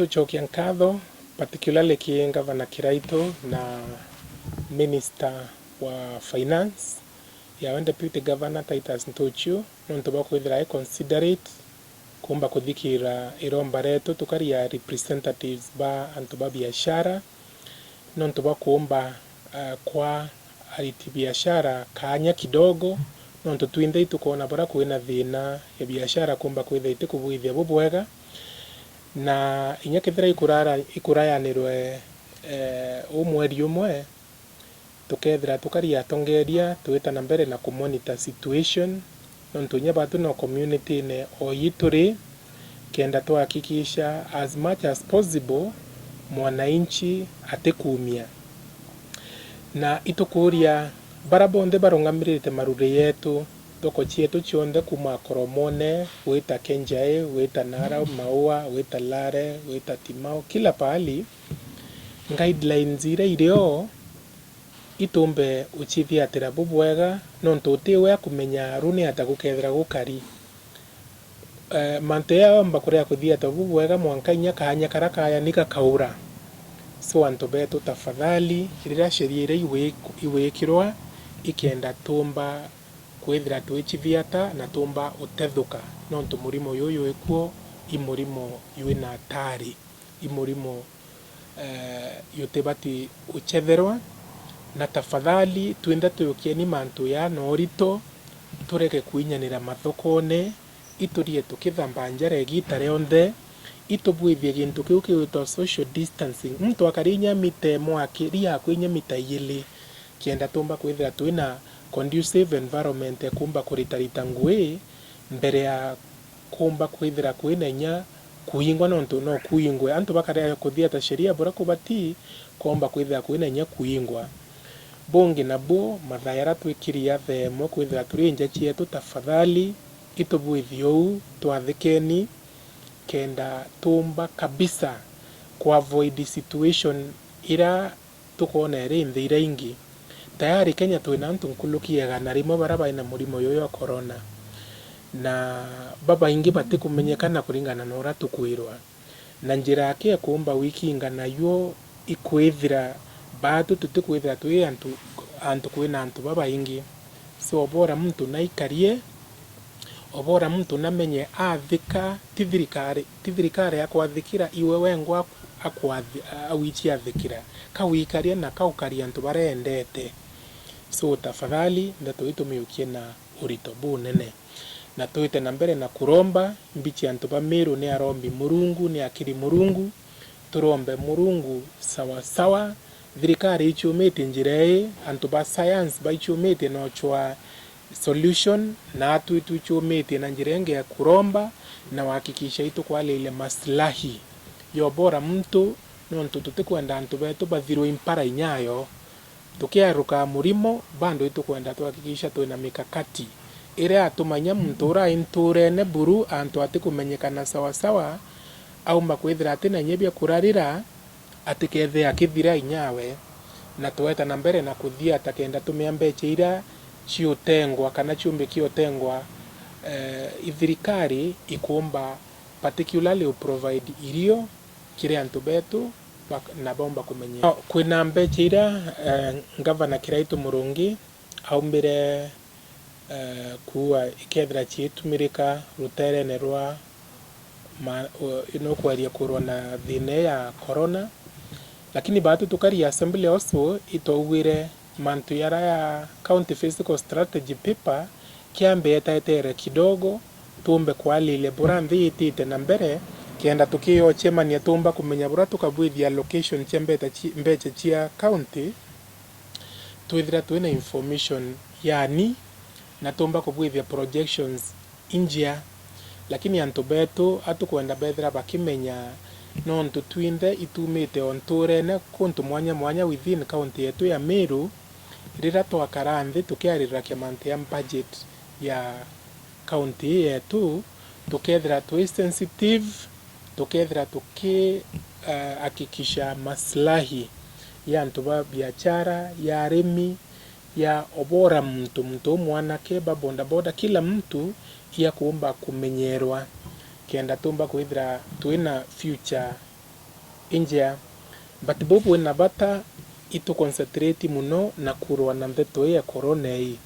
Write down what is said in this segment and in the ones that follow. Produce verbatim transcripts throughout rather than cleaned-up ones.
Tucokia nkatho, particularly ki Ngavana Kiraitu na Minister wa Finance, yawe Deputy Governor Titus Ntuchu, nontu bwa kwithira ai considerate kuumba kuthikirira iromba rietu tukari a representatives ba antu ba biashara, nontu bwa kuumba, ah, kwa ariti biashara kaanya kidogo, nontu twinthe itukwona buria kwina thina ya biashara kuumba kwithira itikubwithia bubwega, na inya kethira ikurara-, ikurayanirwe, eh, uu mweri umwe, tukethira tukari atongeria, twita na mbere na kumonitor situation, nontu inya batu no community-ine o ii turi, kenda twahakikisha as much as possible mwananchi atikumia. Na itukuria bara bonthe barungamirite maruri yetu, thoko cietu cionthe kuuma Koromone, gwita Kenjai, gwita Narok, Maua, gwita Lare, gwita Timau, kila pahali, guidelines iria irio itumbe ucithiatira bubwega, nontu uti we akumenya ru ni ata gukethira gukari. Eh, mantu aya yomba kuria kuthiatwa bubwega mwanka inya kaanya karia kaya ni gakaura. So antu betu, tafadhali, riria sheria iria igwi-, igwikirwa, ikenda tumba kwithira twicithiata na tumba utethuka, nontu murimo juju jwikuo i murimo jwina atari, i murimo, eh, jutibati uchetherwa, na tafadhali twinthe tuyukieni mantu ya na urito, tureke kwinyanira mathokone, iturie tukithamba njara igiita rionthe, itubwithie gintu kiu kigwitwa social distancing. Muntu akari inya mita imwe, akiria akwi inya mita igiri, kenda tumba kwithira twina conducive environment ya kuumba kuritarita ngui mbere ya kuumba kwithira kwina inya kuingwa, nontu no kuingwe. Antu bakarea kuthiata sheria buria kubati, kuumba kwithira kwina inya kuingwa. Bungi nabu, mathaa jaria twikiria thaa imwe kwithira turi nja cietu, tafadhali, itubwithie uu, twathikeni, kenda tuumba kabisa ku avoid situation iria tukwona iri nthi iria ingi. Tayari Kenya twina antu nkuluki igana rimwe baria baina murimo juju jwa corona, na babaingi batikumenyekana kuringana na uria tukwirwa. Na njira yake ya kuumba wikinga nayo ikwithira baatu tutikwithira twi antu, antu kwina antu babaingi. So, obora muntu naikarie, obora muntu namenye athika, ti thirikari, ti thirikari akwathikira, iwe wengwa aku-, akwathi-, a-, awichi athikira. Kawikaria na kaukaria antu baria endete. So, tafadhali, ndeto ii tumiukie na urito bunene. Na twite na mbere na kuromba, mbichi antu ba Meru ni arombi Murungu, ni akiri Murungu, turombe Murungu sawa sawa. Thirikari ichumitie njira ii, antu ba science baichumitie no chwa solution, na atu itwichumitie na njira ingi ya kuromba na wahakikisha itukwaliile maslahi ya ubora muntu, nontu tutikwenda antu betu bathirwe impara inyayo. Tukiaruka murimo, bado itukwenda tuhakikisha twina mikakati iria yatuma inya muntu uria ai ntuurene buru antu atikumenyekana sawa sawa, aumba kwithira atina inya bia kurarira, atikethire akithira inyawe, na tweta na mbere na kuthiata kenda tumia mbecha iria ciutengwa kana ciumbikie utengwa, eh, i thirikari ikuumba particularly u provide irio kiri antu betu bak-, na baumba kumenyera. Kwina mbecha iria, eh, Ngavana Kiraitu Murungi aumbire, eh, kuua ikethira ciitumirika ruteerene rwa ma-, u-, nukweria kurwa na thina ii ya corona. Lakini baatu tukari Assembly also itwaugwire mantu jaria ya County Fiscal Strategy Paper kiambe etaetere kidogo, tuumbe kwaliilia buria nthi itite na mbere, kenda tukiochemania tuumba kumenya buria tukabwithia allocation cia mbeta ci-, mbecha cia county, twithira twina information yani, na tuumba kubwithia projections injia. Lakini antu betu atukwenda bethira bakimenya, nontu twinthe itumite o ntuurene kuntu mwanya mwanya within county yetu ya Meru, riria twakara nthi tukiarira kimantu ya budget ya county ii yetu, tukethira twi sensitive, tukethira tuki, eh, hakikisha maslahi ya antu ba biashara, ya arimi, ya obora muntu, muntu u mwanake, ba bodaboda, kila mtu ia kuumba kumenyerwa, kenda tuumba kwithira twina future injea. But buu bwina bata itu concentrate mono na kurwa na ndeto ii ya corona ii.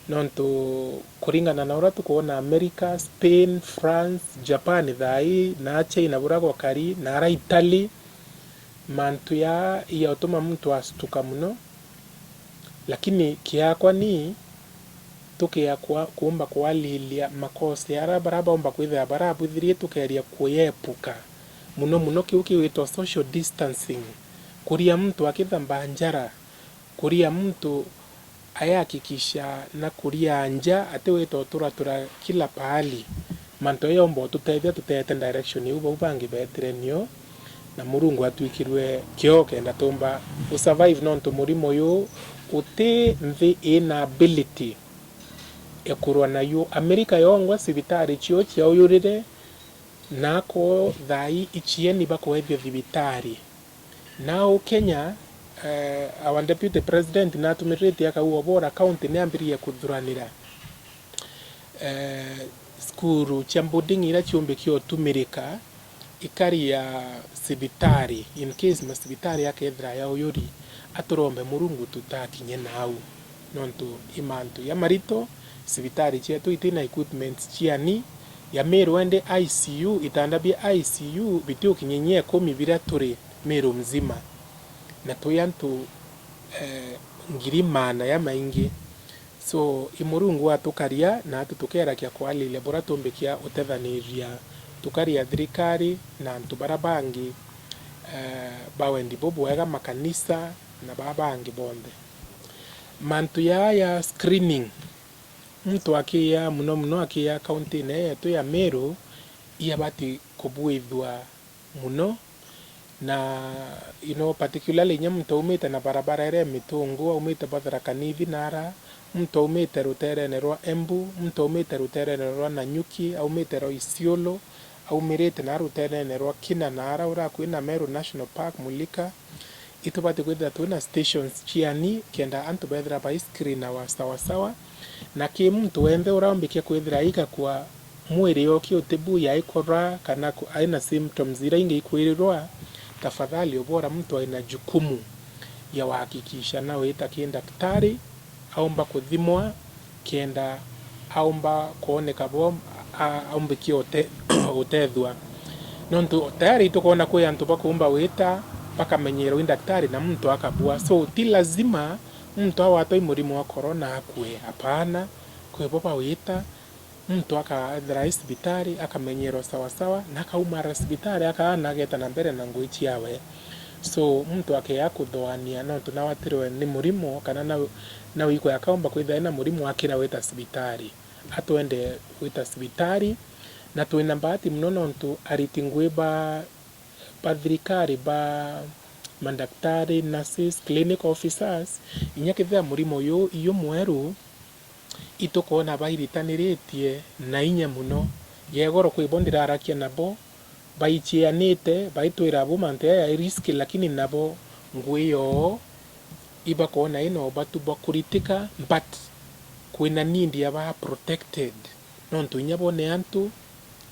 Nontu kuringana na uria tukwona America, Spain, France, Japan thaa ii, na China buria gukari, na ara Italy, mantu ya, yautuma muntu astuka mono. Lakini kiakwa ni, tukia kwa, kuumba kwalilia makosa aria bara baumba kwithira barabwithirie, tukeria kuyepuka. Mono mono kiu kigwitwa social distancing, kuria muntu akithamba njara, kuria muntu ayakikisha na kuria nja, ati wita uturatura kila pahali. Mantu ayo yomba ututethia tuteete direction iu bau bangi beetire nio, na Murungu atwikirwe kioo kenda tumba u survive, nontu murimo uyu uti nthi ina ability ya kurwa nayo. America yongwa cibitari cio ciauyurire, na ako thaa ii ichieni bakwethia thibitari. Now Kenya, eh, our deputy president natumirite akauga Obora county niambiririe kuthuranira, eh, cukuru cia boarding iria ciumbikia utumirika ikari ya cibitari, in case macibitari akethira yauyuri, aturombe Murungu tutakinye nau. Nontu i mantu jamarito, cibitari cietu itina equipments ciani, ya Meru ende I C U, itanda bia I C U bitiukinyia ikumi biria turi Meru mzima, na twi antu, eh, ngiri maana jamaingi. So, i Murungu atukaria, na atu tukerakia kwalilia buria tumbikia utethaniria, tukaria thirikari na antu baria bangi, eh, ba wendi bubwega, makanisa na baa bangi bonthe. Mantu jaa ja screening, muntu akiya mono mono, akiya kauntine yetu ya Meru, iabati kubwithua mono, na, you know, particularly inya muntu aumite na barabara iria mitungu, aumite bwa Tharaka Nithi nara, muntu aumite ruterene rwa Embu, muntu aumite ruterene rwa Nanyuki, aumite rwa Isiolo, aumirite na ruterene rwa Kina nara uri akui na Meru National Park, Mulika, itubati kwithira twina stations ciani kenda antu bethira bai screenawa sawasawa, na ki muntu wenthe uria umbikia kwithira aigakua mwiri yoki utibu yaikorwa kana ku-, aina symptoms iria ingi ikwirirwa, tafadhali Obora muntu aina jukumu ya wahakikisha na wita ki ndaktari, aumba kuthimwa, kenda aumba kwoneka bo, a-, aumbikie ute-, utethua. Nontu tayari itukwona kwi antu bakuumba wita, bakamenyerwa i ndaktari na muntu akabua. So, ti lazima muntu agwatwa i murimo wa corona akue. Apana, kwi bo bawita, muntu akathira ai cibitari, akamenyerwa sawasawa, na akaumara cibitari, akaana ageta na mbere na ngui ciawe. So, muntu akea kuthoania nontu nawatirwe ni murimo, kana na, na wikwe akaumba kwithira ena murimo akira wita cibitari. Atwende wita cibitari, na twina mbati mono nontu ariti ngui ba, ba thirikari, ba mandaktari, nurses, clinic officers, inya kethira murimo uyu iu mweru, itukwona bairitaniritie na inya mono. Yegoro kwi bo ndirarakia nabo, baichianite, baitwira bo mantu jaya i risk, lakini nabo ngui yoo ibakwona ino batu bakuritika, but kwina need ya ba protected. Nontu inya bo ni antu,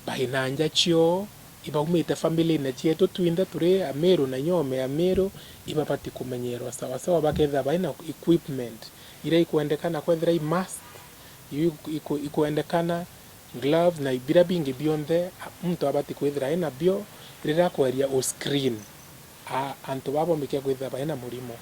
baina nja cio, ibaumite family-ine cietu twinthe turi Amiru na inya ome Amiru, ibabati kumenyerwa sawasawa, bakethira baina equipment iria ikwendekana, kwethira i mask, iu iku-, ikwendekana, gloves na biria bingi bionthe, a-, muntu abati kwithira aina bio riria akweria u screen a-, antu baa bombikia kwithira baina murimo.